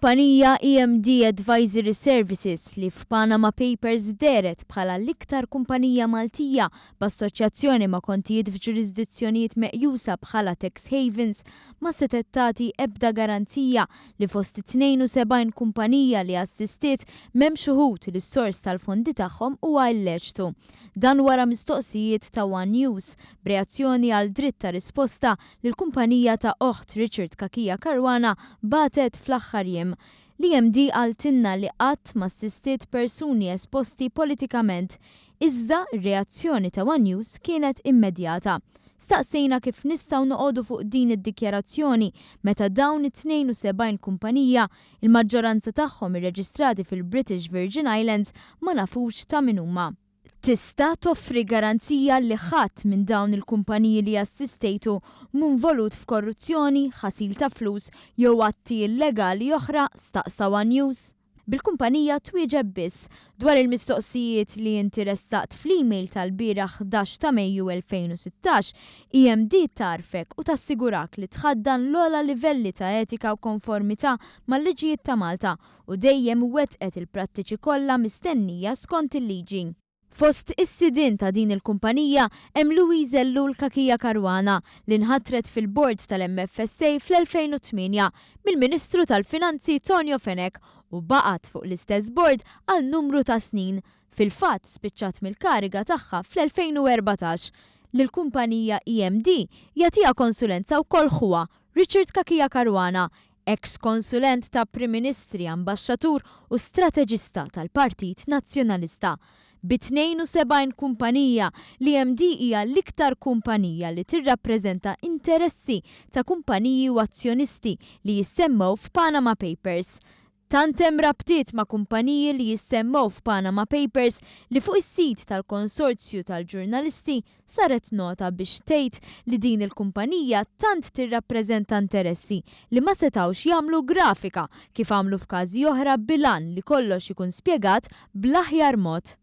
Il-kumpanija EMD Advisory Services li f'Panama Papers dehret bħala l-iktar kumpanija Maltija b'assoċjazzjoni ma' kontijiet f'ġurisdizzjonijiet meqjusa bħala tax havens ma setgħet tagħti ebda garanzija li fost it-72 kumpanija li assistiet m'hemmx uħud li s-sors tal-fondi tagħhom huwa illeċtu. Dan wara mistoqsijiet ta' one News b'reazzjoni għal dritt ta' risposta li l-kumpanija ta' oħt Richard Cachia Caruana bagħtet fl-aħħar jiem. L-EMD qaltilna li qatt ma assistiet persuni esposti politikament. Iżda r-reazzjoni ta' one News kienet immedjata. Staqsejna kif nistgħu noqogħdu fuq din id-dikjarazzjoni meta dawn it-72 kumpanija, il-maġġoranza tagħhom irreġistrati fil-British Virgin Islands, ma nafux ta' min huma. Tista' toffri garanzija li ħadd minn dawn il-kumpaniji li assistejtu mhu involut f'korruzzjoni, ħasil ta' flus jew atti illegali oħra, staqsa one News. Bil-kumpanija twieġeb biss dwar il-mistoqsijiet li inti ressaqt fl-email tal-bieraħ 11 ta' Mejju 2016, EMD tgħarrfek u tassigurak li tħaddan l-ogħla livelli ta' etika u konformità mal-liġijiet ta' Malta u dejjem wettqet il-prattiċi kollha mistennija skont il-liġi. Fost is-sidien ta' din il-kumpanija hemm Louise Ellul Cachia Caruana li nħatret fil-bord tal-MFSA fl-2008 mill-Ministru tal-Finanzi Tonio Fenech u baqgħet fuq l-istess bord għal numru ta' snin. Fil-fatt spiċċat mill-kariga tagħha fl-2014. Lill-kumpanija EMD jagħtiha konsulenza wkoll ħuha, Richard Cachia Caruana, Eks konsulent ta' Prim Ministri, ambaxxatur u strateġista tal-Partit Nazzjonalista. Bi 72 kumpanija, l-EMD hija l-iktar kumpanija li tirrappreżenta interessi ta' kumpaniji u azzjonisti li jissemmew f'Panama Papers. Tant hemm rabtiet ma' kumpaniji li jissemmew f'Panama Papers li fuq is-sit tal-Konsorzju tal-Ġurnalisti saret nota biex tgħid li din il-kumpanija tant tirrappreżenta interessi li ma setgħux jagħmlu grafika kif għamlu f'każi oħra bil-għan li kollox ikun spjegat bl-aħjar mod.